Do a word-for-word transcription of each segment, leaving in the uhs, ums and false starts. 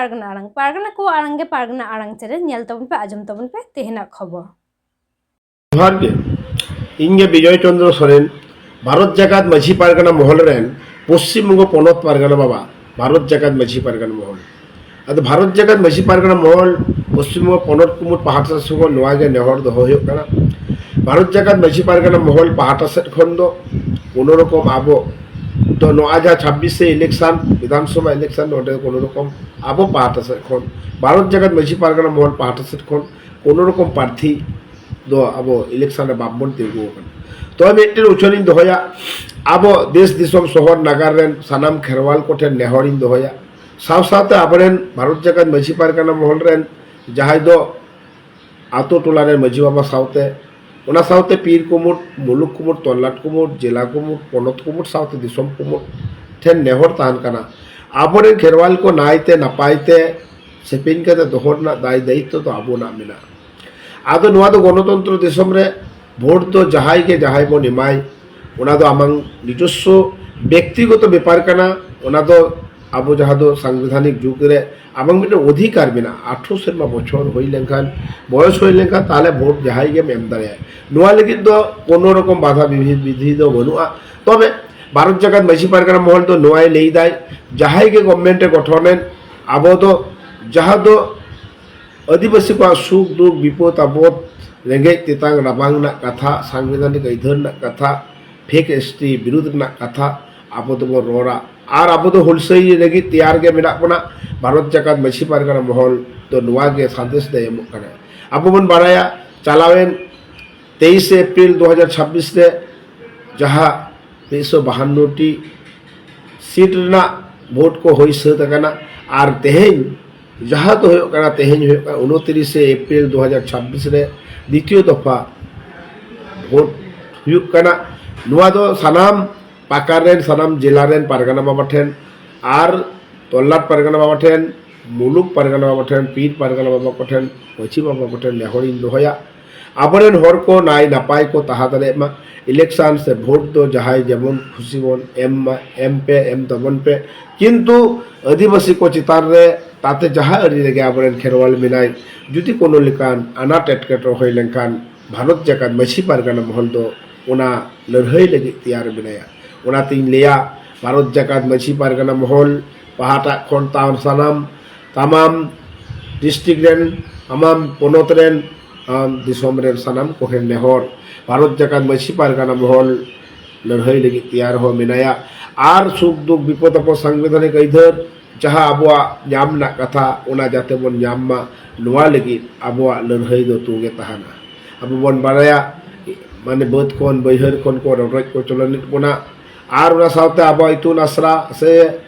ᱯᱟᱨᱜᱟᱱᱟ ᱟᱲᱟᱝ, ᱯᱟᱨᱜᱟᱱᱟ ᱠᱚ ᱟᱲᱟᱝ ᱜᱮ ᱯᱟᱨᱜᱟᱱᱟ ᱟᱲᱟᱝ ᱪᱮᱱᱮᱞ, ᱧᱮᱞ ᱛᱟᱵᱚᱱ ᱯᱮ, ᱟᱸᱡᱚᱢ ᱛᱟᱵᱚᱱ ᱯᱮ ᱛᱮᱦᱮᱧᱟᱜ ᱠᱷᱚᱵᱚᱨ᱾ ᱡᱚᱦᱟᱨ ᱜᱮ᱾ ᱤᱧ ᱜᱮ ᱵᱤᱡᱚᱭ ᱪᱚᱱᱫᱨᱚ ᱥᱚᱨᱮᱱ, ᱵᱷᱟᱨᱚᱛ ᱡᱟᱠᱟᱛ ᱢᱟᱹᱡᱷᱤ ᱯᱟᱨᱜᱟᱱᱟ ᱢᱚᱦᱚᱞ ᱨᱮᱱ ᱯᱚᱥᱪᱤᱢ ᱵᱚᱝᱜᱚ ᱯᱚᱱᱚᱛ ᱯᱟᱨᱜᱟᱱᱟ ᱵᱟᱵᱟ, ᱵᱷᱟᱨᱚᱛ ᱡᱟᱠᱟᱛ ᱢᱟᱹᱡᱷᱤ ᱯᱟᱨᱜᱟᱱᱟ ᱢᱚᱦᱚᱞ᱾ ᱟᱫᱚ ᱵᱷᱟᱨᱚᱛ ᱡᱟᱠᱟᱛ ᱢᱟᱹᱡᱷᱤ ᱯᱟᱨᱜᱟᱱᱟ ᱢᱚᱦᱚᱞ ᱯᱚᱥᱪᱤᱢ ᱵᱚᱝᱜᱚ ᱯᱚᱱᱚᱛ ᱠᱩᱢᱩᱴ ᱯᱟᱦᱴᱟ ᱥᱮᱫ ᱠᱷᱚᱱ ᱱᱚᱣᱟ ᱜᱮ ᱱᱮᱦᱚᱨ ᱫᱚᱦᱚ ᱦᱩᱭᱩᱜ ᱠᱟᱱᱟ᱾ ᱵᱷᱟᱨᱚᱛ ᱡᱟᱠᱟᱛ ᱢᱟᱹᱡᱷᱤ ᱯᱟᱨᱜᱟᱱᱟ ᱢᱚᱦᱚᱞ ᱯᱟᱦᱴᱟ ᱥᱮᱫ ᱠᱷᱚᱱ ᱫᱚ ᱠᱳᱱᱳ ᱨᱚᱠᱚᱢ ᱟᱵᱚ ᱫᱚ ᱱᱚᱣᱟ ᱡᱟᱦᱟᱸ ᱪᱷᱟᱵᱵᱤᱥ ᱥᱮ ᱤᱞᱮᱠᱥᱚᱱ, ᱵᱤᱫᱷᱟᱱ ᱥᱚᱵᱷᱟ ᱤᱞᱮᱠᱥᱚᱱ, ᱱᱚᱰᱮ ᱠᱳᱱᱳ ᱨᱚᱠᱚᱢ ᱟᱵᱚ ᱯᱟᱦᱴᱟ ᱥᱮᱫ ᱠᱷᱚᱱ, ᱵᱷᱟᱨᱚᱛ ᱡᱟᱠᱟᱛ ᱢᱟᱹᱡᱷᱤ ᱯᱟᱨᱜᱟᱱᱟ ᱢᱚᱦᱚᱞ ᱯᱟᱦᱴᱟ ᱥᱮᱫ ᱠᱷᱚᱱ ᱠᱳᱱᱳ ᱨᱚᱠᱚᱢ ᱯᱨᱟᱨᱛᱷᱤ ᱫᱚ ᱟᱵᱚ ᱤᱞᱮᱠᱥᱚᱱ ᱨᱮ ᱵᱟᱵᱚᱱ ᱛᱤᱸᱜᱩ ᱟᱠᱟᱱᱟ᱾ ᱛᱚᱵᱮ ᱢᱤᱫᱴᱮᱱ ᱩᱪᱷᱟᱹᱱᱤᱧ ᱫᱚᱦᱚᱭᱟ, ᱟᱵᱚ ᱫᱮᱥ ᱫᱤᱥᱚᱢ ᱥᱚᱦᱚᱨ ᱱᱟᱜᱟᱨ ᱨᱮᱱ ᱥᱟᱱᱟᱢ ᱠᱷᱮᱨᱣᱟᱞ ᱠᱚᱴᱷᱮᱱ ᱱᱮᱦᱚᱨᱤᱧ ᱫᱚᱦᱚᱭᱟ, ᱥᱟᱶ ᱥᱟᱶᱛᱮ ᱟᱵᱚᱨᱮᱱ ᱵᱷᱟᱨᱚᱛ ᱡᱟᱠᱟᱛ ᱢᱟᱹᱡᱷᱤ ᱯᱟᱨᱜᱟᱱᱟ ᱢᱚᱦᱚᱞ ᱨᱮᱱ ᱡᱟᱦᱟᱸᱭ ᱫᱚ ᱟᱛᱳ ᱴᱚᱞᱟ ᱨᱮᱱ ᱢᱟᱹᱡᱷᱤ ᱵᱟᱵᱟ ᱥᱟᱶᱛᱮ, ᱚᱱᱟ ᱥᱟᱶᱛᱮ ᱯᱤᱨ ᱠᱩᱢᱩᱴ, ᱢᱩᱞᱩᱠ ᱠᱩᱢᱩᱴ, ᱛᱚᱞᱞᱟᱴ ᱠᱩᱢᱩᱴ, ᱡᱮᱞᱟ ᱠᱩᱢᱩᱴ, ᱯᱚᱱᱚᱛ ᱠᱩᱢᱩᱴ ᱥᱟᱶᱛᱮ ᱫᱤᱥᱚᱢ ᱠᱩᱢᱩᱴ ᱴᱷᱮᱱ ᱱᱮᱦᱚᱨ ᱛᱟᱦᱮᱱ ᱠᱟᱱᱟ, ᱟᱵᱚᱨᱮᱱ ᱠᱷᱮᱨᱣᱟᱞ ᱠᱚ ᱱᱟᱭᱛᱮ ᱱᱟᱯᱟᱭ ᱛᱮ ᱥᱮᱯᱮᱧ ᱠᱟᱛᱮ ᱫᱚᱦᱚ ᱨᱮᱱᱟᱜ ᱫᱟᱭ ᱫᱟᱭᱤᱛᱛᱚ ᱫᱚ ᱟᱵᱚᱱᱟᱜ ᱢᱮᱱᱟᱜᱼᱟ᱾ ᱟᱫᱚ ᱱᱚᱣᱟ ᱫᱚ ᱜᱚᱱᱚᱛᱚᱱᱛᱨᱚ ᱫᱤᱥᱚᱢ ᱨᱮ ᱵᱷᱳᱴ ᱫᱚ ᱡᱟᱦᱟᱸᱭ ᱜᱮ ᱡᱟᱦᱟᱸᱭ ᱵᱚᱱ ᱮᱢᱟᱭ, ᱚᱱᱟ ᱫᱚ ᱟᱢᱟᱝ ᱱᱤᱡᱚᱥᱥᱚ ᱵᱮᱠᱛᱤᱜᱚᱛᱚ ᱵᱮᱯᱟᱨ ᱠᱟᱱᱟ᱾ ᱚᱱᱟ ᱫᱚ ᱟᱵᱚ ᱡᱟᱦᱟᱸ ᱫᱚ ᱥᱟᱝᱵᱤᱫᱷᱟᱱᱤᱠ ᱡᱩᱜᱽ ᱨᱮ ᱟᱢᱟᱝ ᱢᱤᱫᱴᱮᱱ ᱚᱫᱷᱤᱠᱟᱨ ᱢᱮᱱᱟᱜᱼᱟ, ᱟᱴᱷᱨᱚ ᱥᱮᱨᱢᱟ ᱵᱚᱪᱷᱚᱨ ᱦᱩᱭ ᱞᱮᱱᱠᱷᱟᱱ, ᱵᱚᱭᱚᱥ ᱦᱩᱭ ᱞᱮᱱᱠᱷᱟᱱ, ᱛᱟᱦᱚᱞᱮ ᱵᱷᱳᱴ ᱡᱟᱦᱟᱸᱭ ᱜᱮᱢ ᱮᱢ ᱫᱟᱲᱮᱭᱟᱜᱼᱟ᱾ ᱱᱚᱣᱟ ᱞᱟᱹᱜᱤᱫ ᱫᱚ ᱠᱳᱱᱳ ᱨᱚᱠᱚᱢ ᱵᱟᱫᱷᱟ ᱵᱤᱫᱷᱤ ᱫᱚ ᱵᱟᱹᱱᱩᱜᱼᱟ᱾ ᱛᱚᱵᱮ ᱵᱷᱟᱨᱚᱛ ᱡᱟᱠᱟᱛ ᱢᱟᱹᱡᱷᱤ ᱯᱟᱨᱜᱟᱱᱟ ᱢᱚᱦᱚᱞ ᱫᱚ ᱱᱚᱣᱟᱭ ᱞᱟᱹᱭ ᱫᱟᱭ, ᱡᱟᱦᱟᱸᱭ ᱜᱮ ᱜᱚᱵᱷᱢᱮᱱᱴ ᱮ ᱜᱚᱴᱷᱚᱱᱮᱱ, ᱟᱵᱚ ᱫᱚ ᱡᱟᱦᱟᱸ ᱫᱚ ᱟᱹᱫᱤᱵᱟᱹᱥᱤ ᱠᱚᱣᱟᱜ ᱥᱩᱠ ᱫᱩᱠ ᱵᱤᱯᱚᱫ ᱟᱯᱚᱫ, ᱨᱮᱸᱜᱮᱡ ᱛᱮᱛᱟᱝ ᱨᱟᱵᱟᱝ ᱨᱮᱱᱟᱜ ᱠᱟᱛᱷᱟ, ᱥᱟᱝᱵᱤᱫᱷᱟᱱᱤᱠ ᱟᱹᱭᱫᱟᱹᱨ ᱨᱮᱱᱟᱜ ᱠᱟᱛᱷᱟ, ᱯᱷᱮᱠ ᱮᱥ ᱴᱤ ᱵᱤᱨᱩᱫᱷ ᱨᱮᱱᱟᱜ ᱠᱟᱛᱷᱟ ᱟᱵᱚ ᱫᱚᱵᱚᱱ ᱨᱚᱲᱟ᱾ ᱟᱨ ᱟᱵᱚ ᱫᱚ ᱦᱩᱞᱥᱟᱹᱭ ᱞᱟᱹᱜᱤᱫ ᱛᱮᱭᱟᱨ ᱜᱮ ᱢᱮᱱᱟᱜ ᱵᱚᱱᱟ᱾ ᱵᱷᱟᱨᱚᱛ ᱡᱟᱠᱟᱛ ᱢᱟᱹᱡᱷᱤ ᱯᱟᱨᱜᱟᱱᱟ ᱢᱚᱦᱚᱞ ᱫᱚ ᱱᱚᱣᱟ ᱜᱮ ᱥᱟᱸᱫᱮᱥ ᱫᱚᱭ ᱮᱢᱚᱜ ᱠᱟᱱᱟ᱾ ᱟᱵᱚ ᱵᱚᱱ ᱵᱟᱲᱟᱭᱟ, ᱪᱟᱞᱟᱣᱮᱱ ᱛᱮᱭᱤᱥᱮ ᱮᱯᱨᱤᱞ ᱫᱩ ᱦᱟᱡᱟᱨ ᱪᱷᱟᱵᱵᱤᱥ ᱨᱮ ᱡᱟᱦᱟᱸ ᱢᱤᱫᱥᱚ ᱵᱟᱦᱟᱱᱱᱚ ᱴᱤ ᱥᱤᱴ ᱨᱮᱱᱟᱜ ᱵᱷᱳᱴ ᱠᱚ ᱦᱩᱭ ᱥᱟᱹᱛ ᱟᱠᱟᱱᱟ᱾ ᱟᱨ ᱛᱮᱦᱮᱧ ᱡᱟᱦᱟᱸ ᱫᱚ ᱦᱩᱭᱩᱜ ᱠᱟᱱᱟ, ᱛᱮᱦᱮᱧ ᱦᱩᱭᱩᱜ ᱠᱟᱱᱟ ᱩᱱᱛᱤᱨᱤᱥᱮ ᱮᱯᱨᱤᱞ ᱫᱩ ᱦᱟᱡᱟᱨ ᱪᱷᱟᱵᱵᱤᱥ ᱨᱮ ᱫᱤᱛᱤᱭᱚ ᱫᱚᱯᱷᱟ ᱵᱷᱳᱴ ᱦᱩᱭᱩᱜ ᱠᱟᱱᱟ᱾ ᱱᱚᱣᱟ ᱫᱚ ᱥᱟᱱᱟᱢ ᱯᱟᱠᱟᱨ ᱨᱮᱱ, ᱥᱟᱱᱟᱢ ᱡᱮᱞᱟ ᱨᱮᱱ ᱯᱟᱨᱜᱟᱱᱟ ᱵᱟᱵᱟ ᱴᱷᱮᱱ ᱟᱨ ᱛᱚᱞᱞᱟᱴ ᱯᱟᱨᱜᱟᱱᱟ ᱵᱟᱵᱟ ᱴᱷᱮᱱ, ᱢᱩᱞᱩᱠ ᱯᱟᱨᱜᱟᱱᱟ ᱵᱟᱵᱟ ᱴᱷᱮᱱ, ᱯᱤᱨ ᱯᱟᱨᱜᱟᱱᱟ ᱵᱟᱵᱟ ᱠᱚᱴᱷᱮᱱ, ᱢᱟᱹᱡᱷᱤ ᱵᱟᱵᱟ ᱠᱚᱴᱷᱮᱱ ᱱᱮᱦᱚᱨᱤᱧ ᱫᱚᱦᱚᱭᱟ᱾ ᱟᱵᱚᱨᱮᱱ ᱦᱚᱲ ᱠᱚ ᱱᱟᱭ ᱱᱟᱯᱟᱭ ᱠᱚ ᱛᱟᱦᱮᱸ ᱫᱟᱲᱮᱭᱟᱜ ᱢᱟ᱾ ᱤᱞᱮᱠᱥᱚᱱ ᱥᱮ ᱵᱷᱳᱴ ᱫᱚ ᱡᱟᱦᱟᱸᱭ ᱡᱮᱢᱚᱱ ᱠᱷᱩᱥᱤ ᱵᱚᱱ ᱮᱢ ᱢᱟ, ᱮᱢ ᱯᱮ, ᱮᱢ ᱛᱟᱵᱚᱱ ᱯᱮ, ᱠᱤᱱᱛᱩ ᱟᱹᱫᱤᱵᱟᱹᱥᱤ ᱠᱚ ᱪᱮᱛᱟᱱ ᱨᱮ ᱛᱟᱛᱮ ᱡᱟᱦᱟᱸ ᱟᱹᱨᱤ ᱨᱮᱜᱮ ᱟᱵᱚᱨᱮᱱ ᱠᱷᱮᱨᱣᱟᱞ ᱢᱮᱱᱟᱭ, ᱡᱩᱫᱤ ᱠᱳᱱᱳ ᱞᱮᱠᱟᱱ ᱟᱱᱟᱴ ᱮᱴᱠᱮᱴᱚᱬᱮ ᱦᱩᱭ ᱞᱮᱱᱠᱷᱟᱱ ᱵᱷᱟᱨᱚᱛ ᱡᱟᱠᱟᱛ ᱢᱟᱹᱡᱷᱤ ᱯᱟᱨᱜᱟᱱᱟ ᱢᱚᱦᱚᱞ ᱫᱚ ᱚᱱᱟ ᱞᱟᱹᱲᱦᱟᱹᱭ ᱞᱟᱹᱜᱤᱫ ᱛᱮᱭᱟᱨ ᱢᱮᱱᱟᱭᱟ᱾ ᱚᱱᱟᱛᱤᱧ ᱞᱟᱹᱭᱟ, ᱵᱷᱟᱨᱚᱛ ᱡᱟᱠᱟᱛ ᱢᱟᱹᱡᱷᱤ ᱯᱟᱨᱜᱟᱱᱟ ᱢᱚᱦᱚᱞ ᱯᱟᱦᱴᱟ ᱠᱷᱚᱱ ᱛᱟᱢ ᱥᱟᱱᱟᱢ, ᱛᱟᱢᱟᱢ ᱰᱤᱥᱴᱨᱤᱠᱴ ᱨᱮᱱ, ᱛᱟᱢᱟᱢ ᱯᱚᱱᱚᱛ ᱨᱮᱱ, ᱟᱢ ᱫᱤᱥᱚᱢ ᱨᱮᱱ ᱥᱟᱱᱟᱢ ᱠᱚᱴᱷᱮᱱ ᱱᱮᱦᱚᱨ, ᱵᱷᱟᱨᱚᱛ ᱡᱟᱠᱟᱛ ᱢᱟᱹᱡᱷᱤ ᱯᱟᱨᱜᱟᱱᱟ ᱢᱚᱦᱚᱞ ᱞᱟᱹᱲᱦᱟᱹᱭ ᱞᱟᱹᱜᱤᱫ ᱛᱮᱭᱟᱨ ᱦᱚᱸ ᱢᱮᱱᱟᱭᱟ᱾ ᱟᱨ ᱥᱩᱠ ᱫᱩᱠ ᱵᱤᱯᱚᱫ ᱟᱯᱚᱫ ᱥᱟᱝᱵᱤᱫᱷᱟᱱᱤᱠ ᱟᱹᱭᱫᱟᱹᱨ ᱡᱟᱦᱟᱸ ᱟᱵᱚᱣᱟᱜ ᱧᱟᱢ ᱨᱮᱱᱟᱜ ᱠᱟᱛᱷᱟ, ᱚᱱᱟ ᱡᱟᱛᱮ ᱵᱚᱱ ᱧᱟᱢ ᱢᱟ, ᱱᱚᱣᱟ ᱞᱟᱹᱜᱤᱫ ᱟᱵᱚᱣᱟᱜ ᱞᱟᱹᱲᱦᱟᱹᱭ ᱫᱚ ᱛᱩᱸᱜᱮ ᱛᱟᱦᱮᱱᱟ᱾ ᱟᱵᱚ ᱵᱚᱱ ᱵᱟᱲᱟᱭᱟ, ᱢᱟᱱᱮ, ᱵᱟᱹᱫᱽ ᱠᱷᱚᱱ ᱵᱟᱹᱭᱦᱟᱹᱲ ᱠᱷᱚᱱ ᱠᱚ ᱨᱚᱰᱚᱡ ᱠᱚᱪᱞᱚᱱᱮᱫ ᱵᱚᱱᱟ, ᱟᱨ ᱚᱱᱟ ᱥᱟᱶᱛᱮ ᱟᱵᱚᱣᱟᱜ ᱤᱛᱩᱱ ᱟᱥᱲᱟ ᱥᱮ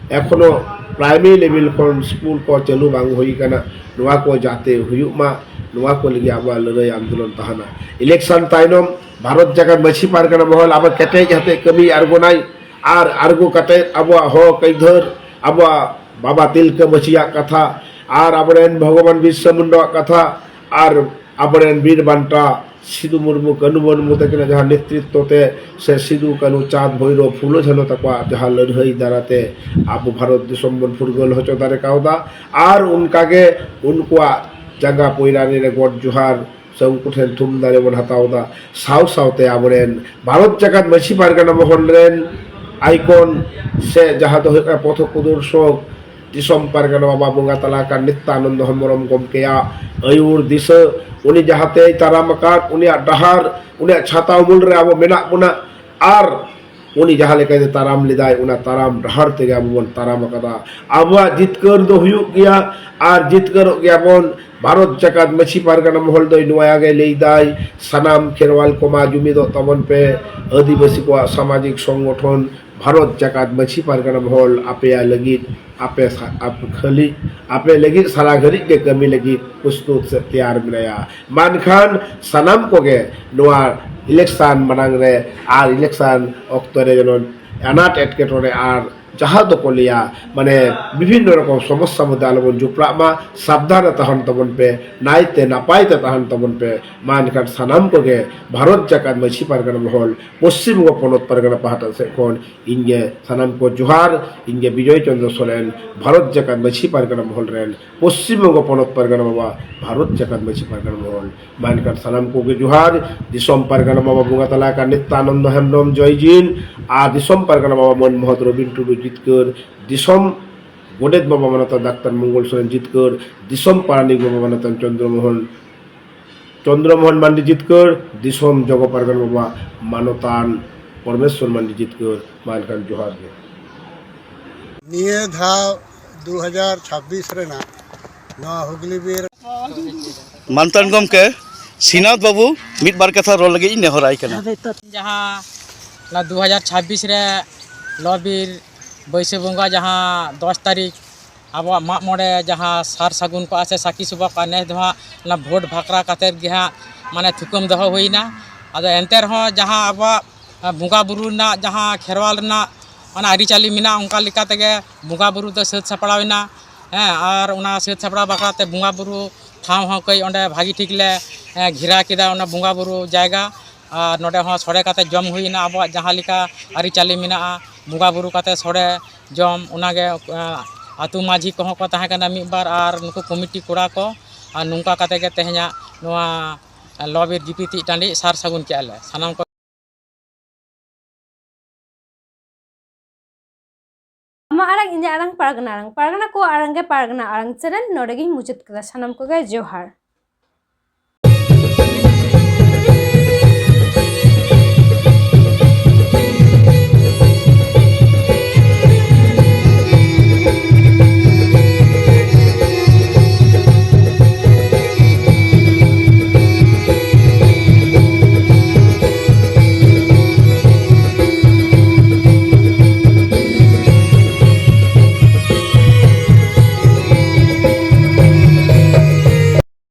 ᱮᱠᱷᱚᱱᱳ ᱯᱨᱟᱭᱢᱟᱨᱤ ᱞᱮᱵᱮᱞ ᱠᱷᱚᱱ ᱥᱠᱩᱞ ᱠᱚ ᱪᱟᱹᱞᱩ ᱵᱟᱝ ᱦᱩᱭ ᱟᱠᱟᱱᱟ᱾ ᱱᱚᱣᱟ ᱠᱚ ᱡᱟᱛᱮ ᱦᱩᱭᱩᱜ ᱢᱟ, ᱱᱚᱣᱟ ᱠᱚ ᱞᱟᱹᱜᱤᱫ ᱟᱵᱚᱣᱟᱜ ᱞᱟᱹᱲᱦᱟᱹᱭ ᱟᱱᱫᱳᱞᱚᱱ ᱛᱟᱦᱮᱱᱟ᱾ ᱤᱞᱮᱠᱥᱚᱱ ᱛᱟᱭᱱᱚᱢ ᱵᱷᱟᱨᱚᱛ ᱡᱟᱠᱟᱛ ᱢᱟᱹᱡᱷᱤ ᱯᱟᱨᱜᱟᱱᱟ ᱢᱚᱦᱚᱞ ᱟᱵᱚ ᱠᱮᱴᱮᱡ ᱠᱟᱛᱮ ᱠᱟᱹᱢᱤ ᱟᱬᱜᱚᱱᱟᱭ, ᱟᱨ ᱟᱬᱜᱚ ᱠᱟᱛᱮ ᱟᱵᱚᱣᱟᱜ ᱦᱚᱠ ᱟᱹᱭᱫᱟᱹᱨ, ᱟᱵᱚᱣᱟᱜ ᱵᱟᱵᱟ ᱛᱤᱞᱠᱟᱹ ᱢᱟᱹᱡᱷᱤᱭᱟᱜ ᱠᱟᱛᱷᱟ, ᱟᱨ ᱟᱵᱚᱨᱮᱱ ᱵᱷᱚᱜᱚᱵᱟᱱ ᱵᱤᱨᱥᱟ ᱢᱩᱱᱰᱟᱣᱟᱜ ᱠᱟᱛᱷᱟ, ᱟᱨ ᱟᱵᱚᱨᱮᱱ ᱵᱤᱨ ᱵᱟᱱᱴᱟ ᱥᱤᱫᱩ ᱢᱩᱨᱢᱩ, ᱠᱟᱹᱱᱩ ᱢᱩᱨᱢᱩ ᱛᱟᱹᱠᱤᱱᱟᱜ ᱡᱟᱦᱟᱸ ᱱᱮᱛᱨᱤᱛᱵ ᱛᱮ, ᱥᱮ ᱥᱤᱫᱩ, ᱠᱟᱹᱱᱩ, ᱪᱟᱸᱫᱽ, ᱵᱷᱳᱭᱨᱳᱵ, ᱯᱷᱩᱞᱳ, ᱡᱷᱟᱱᱳ ᱛᱟᱠᱚᱣᱟᱜ ᱡᱟᱦᱟᱸ ᱞᱟᱹᱲᱦᱟᱹᱭ ᱫᱟᱨᱟᱛᱮ ᱟᱵᱚ ᱵᱷᱟᱨᱚᱛ ᱫᱤᱥᱚᱢ ᱵᱚᱱ ᱯᱷᱩᱨᱜᱟᱹᱞ ᱦᱚᱪᱚ ᱫᱟᱲᱮ ᱠᱟᱣᱫᱟ, ᱟᱨ ᱚᱱᱠᱟᱜᱮ ᱩᱱᱠᱩᱣᱟᱜ ᱡᱟᱸᱜᱟ ᱯᱚᱭᱨᱟᱱᱤ ᱨᱮ ᱜᱚᱰ ᱡᱚᱦᱟᱨ ᱥᱮ ᱩᱱᱠᱩ ᱴᱷᱮᱱ ᱛᱷᱩᱢ ᱫᱟᱲᱮ ᱵᱚᱱ ᱦᱟᱛᱟᱣ ᱮᱫᱟ᱾ ᱥᱟᱶ ᱥᱟᱶᱛᱮ ᱟᱵᱚᱨᱮᱱ ᱵᱷᱟᱨᱚᱛ ᱡᱟᱠᱟᱛ ᱢᱟᱹᱡᱷᱤ ᱯᱟᱨᱜᱟᱱᱟ ᱢᱚᱦᱚᱞ ᱨᱮᱱ ᱟᱭᱠᱚᱱ ᱥᱮ ᱡᱟᱦᱟᱸ ᱫᱚ ᱦᱩᱭᱩᱜ ᱠᱟᱱᱟ ᱯᱚᱛᱷᱚ ᱯᱨᱚᱫᱚᱨᱥᱚᱠ, ᱫᱤᱥᱚᱢ ᱯᱟᱨᱜᱟᱱᱟ ᱵᱟᱵᱟ ᱵᱚᱸᱜᱟ ᱛᱟᱞᱟ ᱟᱠᱟᱱ ᱱᱤᱛᱭᱟᱱᱚᱱᱫᱚ ᱦᱮᱢᱵᱨᱚᱢ ᱜᱚᱢᱠᱮᱭᱟᱜ ᱟᱹᱭᱩᱨ ᱫᱤᱥᱟᱹ, ᱩᱱᱤ ᱡᱟᱦᱟᱸᱛᱮᱭ ᱛᱟᱲᱟᱢ ᱟᱠᱟᱫ, ᱩᱱᱤᱭᱟᱜ ᱰᱟᱦᱟᱨ, ᱩᱱᱤᱭᱟᱜ ᱪᱷᱟᱛᱟ ᱩᱢᱩᱞ ᱨᱮ ᱟᱵᱚ ᱢᱮᱱᱟᱜ ᱵᱚᱱᱟ᱾ ᱟᱨ ᱩᱱᱤ ᱡᱟᱦᱟᱸ ᱞᱮᱠᱟᱛᱮ ᱛᱟᱲᱟᱢ ᱞᱮᱫᱟᱭ, ᱚᱱᱟ ᱛᱟᱲᱟᱢ ᱰᱟᱦᱟᱨ ᱛᱮᱜᱮ ᱟᱵᱚ ᱵᱚᱱ ᱛᱟᱲᱟᱢ ᱟᱠᱟᱫᱟ᱾ ᱟᱵᱚᱣᱟᱜ ᱡᱤᱛᱠᱟᱹᱨ ᱫᱚ ᱦᱩᱭᱩᱜ ᱜᱮᱭᱟ ᱟᱨ ᱡᱤᱛᱠᱟᱹᱨᱚᱜ ᱜᱮᱭᱟ ᱵᱚᱱ᱾ ᱵᱷᱟᱨᱚᱛ ᱡᱟᱠᱟᱛ ᱢᱟᱹᱡᱷᱤ ᱯᱟᱨᱜᱟᱱᱟ ᱢᱚᱦᱚᱞ ᱫᱚᱭ ᱱᱚᱣᱟ ᱜᱮ ᱞᱟᱹᱭᱫᱟᱭ, ᱥᱟᱱᱟᱢ ᱠᱷᱮᱨᱣᱟᱞ ᱠᱚᱢᱟ ᱡᱩᱢᱤᱫᱚᱜ ᱛᱟᱵᱚᱱ ᱯᱮ, ᱟᱹᱫᱤᱵᱟᱹᱥᱤ ᱠᱚᱣᱟᱜ ᱥᱟᱢᱟᱡᱤᱠ ᱥᱚᱝᱜᱚᱴᱷᱚᱱ ᱵᱷᱟᱨᱚᱛ ᱡᱟᱠᱟᱛ ᱢᱟᱹᱡᱷᱤ ᱯᱟᱨᱜᱟᱱᱟ ᱢᱚᱦᱚᱞ ᱟᱯᱮᱭᱟᱜ ᱞᱟᱹᱜᱤᱫ ᱟᱯᱮ ᱥᱟ-, ᱟᱯ-, ᱠᱷᱟᱹᱞᱤ ᱟᱯᱮ ᱞᱟᱹᱜᱤᱫ ᱥᱟᱨᱟ ᱜᱷᱟᱹᱲᱤᱡ ᱜᱮ ᱠᱟᱹᱢᱤ ᱞᱟᱹᱜᱤᱫ ᱯᱨᱚᱥᱛᱩᱛ ᱥᱮ ᱛᱮᱭᱟᱨ ᱢᱮᱱᱟᱭᱟ᱾ ᱢᱮᱱᱠᱷᱟᱱ ᱥᱟᱱᱟᱢ ᱠᱚᱜᱮ ᱱᱚᱣᱟ ᱤᱞᱮᱠᱥᱚᱱ ᱢᱟᱲᱟᱝ ᱨᱮ ᱟᱨ ᱤᱞᱮᱠᱥᱚᱱ ᱚᱠᱛᱚ ᱨᱮ ᱡᱮᱱᱚ ᱟᱱᱟᱴ ᱮᱴᱠᱮᱴᱚᱬᱮ ᱟᱨ ᱡᱟᱦᱟᱸ ᱫᱚᱠᱚ ᱞᱟᱹᱭᱟ, ᱢᱟᱱᱮ, ᱵᱤᱵᱷᱤᱱᱱᱚ ᱨᱚᱠᱚᱢ ᱥᱚᱢᱚᱥᱥᱟ ᱢᱚᱫᱽᱫᱷᱮ ᱟᱞᱚᱵᱚᱱ ᱡᱚᱯᱲᱟᱜ ᱢᱟ, ᱥᱟᱵᱫᱷᱟᱱ ᱨᱮ ᱛᱟᱦᱮᱱ ᱛᱟᱵᱚᱱ ᱯᱮ, ᱱᱟᱭᱛᱮ ᱱᱟᱯᱟᱭ ᱛᱮ ᱛᱟᱦᱮᱱ ᱛᱟᱵᱚᱱ ᱯᱮ᱾ ᱢᱟ ᱮᱱᱠᱷᱟᱱ ᱥᱟᱱᱟᱢ ᱠᱚᱜᱮ ᱵᱷᱟᱨᱚᱛ ᱡᱟᱠᱟᱛ ᱢᱟᱹᱡᱷᱤ ᱯᱟᱨᱜᱟᱱᱟ ᱢᱚᱦᱚᱞ, ᱯᱚᱥᱪᱤᱢ ᱵᱚᱝᱜᱚ ᱯᱚᱱᱚᱛ ᱯᱟᱨᱜᱟᱱᱟ ᱯᱟᱦᱴᱟ ᱥᱮᱫ ᱠᱷᱚᱱ ᱤᱧ ᱜᱮ ᱥᱟᱱᱟᱢ ᱠᱚ ᱡᱚᱦᱟᱨ᱾ ᱤᱧ ᱜᱮ ᱵᱤᱡᱚᱭ ᱪᱚᱱᱫᱨᱚ ᱥᱚᱨᱮᱱ, ᱵᱷᱟᱨᱚᱛ ᱡᱟᱠᱟᱛ ᱢᱟᱹᱡᱷᱤ ᱯᱟᱨᱜᱟᱱᱟ ᱢᱚᱦᱚᱞ ᱨᱮᱱ, ᱯᱚᱥᱪᱤᱢ ᱵᱚᱝᱜᱚ ᱯᱚᱱᱚᱛ ᱯᱟᱨᱜᱟᱱᱟ ᱵᱟᱵᱟ, ᱵᱷᱟᱨᱚᱛ ᱡᱟᱠᱟᱛ ᱢᱟᱹᱡᱷᱤ ᱯᱟᱨᱜᱟᱱᱟ ᱢᱚᱦᱚᱞ᱾ ᱢᱟ ᱮᱱᱠᱷᱟᱱ ᱥᱟᱱᱟᱢ ᱠᱚᱜᱮ ᱡᱚᱦᱟᱨ᱾ ᱫᱤᱥᱚᱢ ᱯᱟᱨᱜᱟᱱᱟ ᱵᱟᱵᱟ ᱵᱚᱸᱜᱟ ᱛᱟᱞᱟ ᱟᱠᱟᱱ ᱱᱤᱛᱭᱟᱱᱚᱱᱫᱚ ᱦᱮᱢᱵᱨᱚᱢ ᱡᱚᱭ ᱡᱤᱱ ᱟᱨ ᱫᱤᱥᱚᱢ ᱯᱟᱨᱜᱟᱱᱟ ᱵᱟᱵᱟ ᱢᱟᱹᱱ ᱢᱚᱦᱚᱛ ᱨᱚᱵᱤᱱ ᱴᱩᱰᱩ ᱡᱤᱛᱠᱟᱹᱨ, ᱫᱤᱥᱚᱢ ᱜᱚᱰᱮᱛ ᱵᱟᱵᱟ ᱢᱟᱱᱚᱛᱟᱱ ᱰᱟᱠᱛᱟᱨ ᱢᱚᱝᱜᱚᱞ ᱥᱚᱨᱮᱱ ᱡᱤᱛᱠᱟᱹᱨ, ᱫᱤᱥᱚᱢ ᱯᱟᱨᱟᱱᱤᱠ ᱵᱟᱵᱟ ᱢᱟᱱᱚᱛᱟᱱ ᱪᱚᱱᱫᱨᱚ ᱢᱳᱦᱚᱱ, ᱪᱚᱱᱫᱨᱚ ᱢᱳᱦᱚᱱ ᱢᱟᱱᱰᱤ ᱡᱤᱛᱠᱟᱹᱨ, ᱫᱤᱥᱚᱢ ᱡᱚᱜᱚ ᱯᱟᱨᱜᱟᱱᱟ ᱵᱟᱵᱟ ᱢᱟᱱᱚᱛᱟᱱ ᱯᱚᱨᱢᱮᱥᱣᱚᱨ ᱢᱟᱱᱰᱤ ᱡᱤᱛᱠᱟᱹᱨ᱾ ᱢᱟ ᱮᱱᱠᱷᱟᱱ ᱡᱚᱦᱟᱨ ᱜᱮ᱾ ᱱᱤᱭᱟᱹ ᱫᱷᱟᱣ ᱫᱩ ᱦᱟᱡᱟᱨ ᱪᱷᱟᱵᱵᱤᱥ ᱨᱮᱱᱟᱜ ᱱᱚᱣᱟ ᱦᱩᱜᱽᱞᱤ ᱵᱤᱨ ᱢᱟᱱᱛᱟᱱ ᱜᱚᱢᱠᱮ ᱥᱤᱱᱟᱛ ᱵᱟᱹᱵᱩ ᱢᱤᱫ ᱵᱟᱨ ᱠᱟᱛᱷᱟ ᱨᱚᱲ ᱞᱟᱹᱜᱤᱫ ᱤᱧ ᱱᱮᱦᱚᱨᱟᱭ ᱠᱟᱱᱟ᱾ ᱡᱟᱦᱟᱸ ᱚᱱᱟ ᱫᱩ ᱦᱟᱡᱟᱨ ᱪᱷᱟᱵᱵᱤᱥ ᱨᱮ ᱞᱚ ᱵᱤᱨ ᱵᱟᱹᱭᱥᱟᱹᱠᱷ ᱵᱚᱸᱜᱟ ᱡᱟᱦᱟᱸ ᱫᱚᱥ ᱛᱟᱹᱨᱤᱠᱷ ᱟᱵᱚᱣᱟᱜ ᱢᱟᱜ ᱢᱚᱬᱮ ᱡᱟᱦᱟᱸ ᱥᱟᱨ ᱥᱟᱹᱜᱩᱱ ᱠᱚᱜᱼᱟ ᱥᱮ ᱥᱟᱹᱠᱷᱤ ᱥᱚᱵᱷᱟ ᱠᱚᱜᱼᱟ, ᱱᱮᱥ ᱫᱚ ᱦᱟᱸᱜ ᱚᱱᱟ ᱵᱷᱳᱴ ᱵᱷᱟᱠᱨᱟ ᱠᱟᱛᱮᱫ ᱜᱮ ᱦᱟᱸᱜ ᱢᱟᱱᱮ ᱛᱷᱩᱠᱟᱹᱢ ᱫᱚᱦᱚ ᱦᱩᱭᱱᱟ᱾ ᱟᱫᱚ ᱮᱱᱛᱮ ᱨᱮᱦᱚᱸ ᱡᱟᱦᱟᱸ ᱟᱵᱚᱣᱟᱜ ᱵᱚᱸᱜᱟ ᱵᱩᱨᱩ ᱨᱮᱱᱟᱜ ᱡᱟᱦᱟᱸ ᱠᱷᱮᱨᱣᱟᱞ ᱨᱮᱱᱟᱜ ᱚᱱᱟ ᱟᱹᱨᱤᱪᱟᱹᱞᱤ ᱢᱮᱱᱟᱜᱼᱟ, ᱚᱱᱠᱟ ᱞᱮᱠᱟ ᱛᱮᱜᱮ ᱵᱚᱸᱜᱟ ᱵᱩᱨᱩ ᱫᱚ ᱥᱟᱹᱛ ᱥᱟᱯᱲᱟᱣ ᱮᱱᱟ᱾ ᱦᱮᱸ, ᱟᱨ ᱚᱱᱟ ᱥᱟᱹᱛ ᱥᱟᱯᱲᱟᱣ ᱵᱟᱠᱷᱨᱟ ᱛᱮ ᱵᱚᱸᱜᱟ ᱵᱩᱨᱩ ᱴᱷᱟᱶ ᱦᱚᱸ ᱠᱟᱹᱡ ᱚᱸᱰᱮ ᱵᱷᱟᱹᱜᱤ ᱴᱷᱤᱠ ᱞᱮ, ᱮ, ᱜᱷᱮᱨᱟ ᱠᱮᱫᱟ ᱚᱱᱟ ᱵᱚᱸᱜᱟ ᱵᱩᱨᱩ ᱡᱟᱭᱜᱟ᱾ ᱟᱨ ᱱᱚᱰᱮ ᱦᱚᱸ ᱥᱚᱲᱮ ᱠᱟᱛᱮ ᱡᱚᱢ ᱦᱩᱭᱱᱟ, ᱟᱵᱚᱣᱟᱜ ᱡᱟᱦᱟᱸ ᱞᱮᱠᱟ ᱟᱹᱨᱤᱪᱟᱹᱞᱤ ᱢᱮᱱᱟᱜᱼᱟ, ᱵᱚᱸᱜᱟ ᱵᱩᱨᱩ ᱠᱟᱛᱮ ᱥᱚᱲᱮ ᱡᱚᱢ, ᱚᱱᱟᱜᱮ, ᱮ, ᱟᱹᱛᱩ ᱢᱟᱹᱡᱷᱤ ᱠᱚᱦᱚᱸ ᱠᱚ ᱛᱟᱦᱮᱸ ᱠᱟᱱᱟ ᱢᱤᱫ ᱵᱟᱨ, ᱟᱨ ᱱᱩᱠᱩ ᱠᱚᱢᱤᱴᱤ ᱠᱚᱲᱟ ᱠᱚ, ᱟᱨ ᱱᱚᱝᱠᱟ ᱠᱟᱛᱮ ᱜᱮ ᱛᱮᱦᱮᱧᱟᱜ ᱱᱚᱣᱟ ᱞᱚ ᱵᱤᱨ ᱜᱤᱯᱤ ᱛᱤᱜ ᱴᱟᱺᱰᱤ ᱥᱟᱨ ᱥᱟᱹᱜᱩᱱ ᱠᱮᱜᱼᱟ ᱞᱮ ᱥᱟᱱᱟᱢ ᱠᱚ᱾ ᱟᱢᱟᱜ ᱟᱲᱟᱝ, ᱤᱧᱟᱹᱜ ᱟᱲᱟᱝ, ᱯᱟᱨᱜᱟᱱᱟ ᱟᱲᱟᱝ, ᱯᱟᱨᱜᱟᱱᱟ ᱠᱚ ᱟᱲᱟᱝ ᱜᱮ ᱯᱟᱨᱜᱟᱱᱟ ᱟᱲᱟᱝ ᱪᱮᱱᱮᱞ ᱱᱚᱰᱮ ᱜᱤᱧ ᱢᱩᱪᱟᱹᱫ ᱠᱮᱫᱟ᱾ ᱥᱟᱱᱟᱢ ᱠᱚᱜᱮ ᱡᱚᱦᱟᱨ᱾